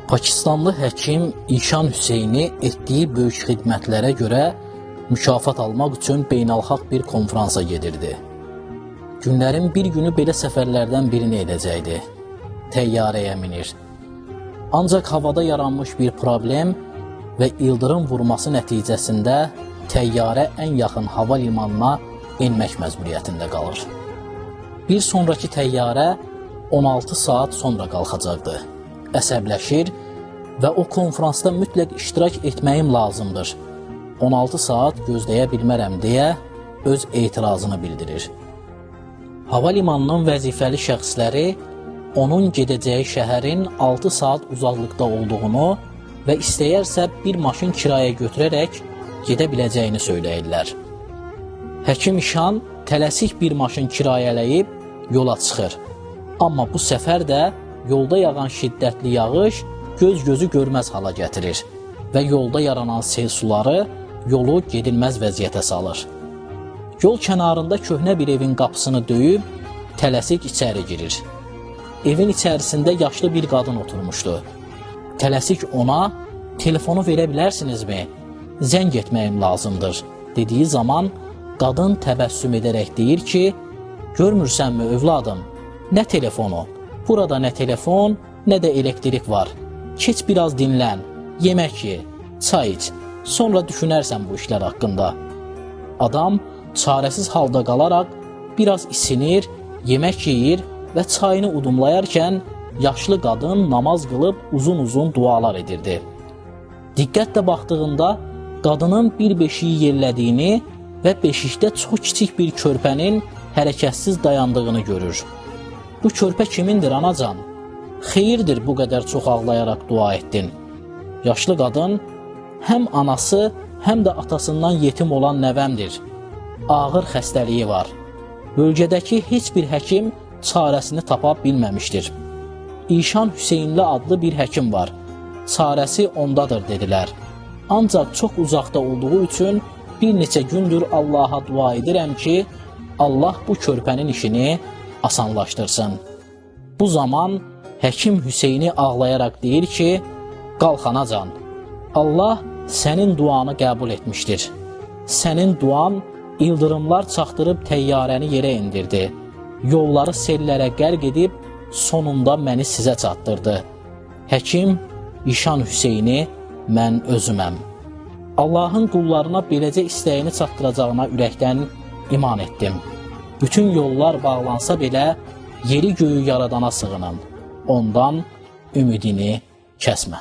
Pakistanlı həkim İşan Hüseyni etdiyi böyük xidmətlərə görə mükafat almaq üçün beynəlxalq bir konfransa gedirdi. Günlərin bir günü belə səfərlərdən birini edəcəkdi. Təyyarəyə minir. Ancaq havada yaranmış bir problem və ildırım vurması nəticəsində təyyarə ən yaxın hava limanına enmək məcburiyyətində qalır. Bir sonraki təyyarə 16 saat sonra qalxacaqdı. Əsəbləşir və o konfransda mütləq iştirak etməyim lazımdır. 16 saat gözləyə bilmərəm deyə öz etirazını bildirir. Hava limanının vəzifəli şəxsləri onun gedəcəyi şəhərin 6 saat uzaqlıqda olduğunu və istəyərsə bir maşın kirayə götürərək gedə biləcəyini söyləyirlər. Həkim İşan tələsik bir maşın kirayələyib yola çıxır. Amma bu səfər də yolda yağan şiddətli yağış göz-gözü görməz hala gətirir və yolda yaranan sel suları yolu gedilməz vəziyyətə salır. Yol kənarında köhnə bir evin qapısını döyüb tələsik içəri girir. Evin içərisində yaşlı bir qadın oturmuşdu. Tələsik ona telefonu verə bilərsinizmi? Zəng etməyim lazımdır dediyi zaman qadın təbəssüm edərək deyir ki, görmürsənmi övladım, nə telefonu? Burada nə telefon, nə də elektrik var. Keç biraz dinlən, yemək ye, çay iç, sonra düşünərsən bu işlər haqqında. Adam çarəsiz halda qalaraq biraz isinir, yemək yeyir və çayını udumlayarkən yaşlı qadın namaz qılıb uzun-uzun dualar edirdi. Diqqətlə baxdığında qadının bir beşiyi yerlədiyini və beşikdə çox kiçik bir körpənin hərəkətsiz dayandığını görür. Bu körpə kimindir anacan? Xeyirdir bu qədər çox ağlayaraq dua etdin. Yaşlı qadın həm anası, həm də atasından yetim olan nəvəmdir. Ağır xəstəliyi var. Bölgədəki heç bir həkim çarəsini tapa bilməmişdir. İşan Hüseynli adlı bir həkim var. Çarəsi ondadır dedilər. Ancaq çox uzaqda olduğu üçün bir neçə gündür Allaha dua edirəm ki, Allah bu körpənin işini asanlaşdırsın. Bu zaman həkim Hüseyni ağlayaraq deyir ki, qalx anacan, Allah sənin duanı qəbul etmişdir. Sənin duan ildırımlar çaxdırıb təyyarəni yerə endirdi. Yolları sellərə qərq edib sonunda məni sizə çatdırdı. Həkim İşan Hüseyni mən özüməm. Allahın qullarına beləcə istəyini çatdıracağına ürəkdən iman etdim. Bütün yollar bağlansa belə yeri göyü yaradana sığının. Ondan ümidini kəsmə.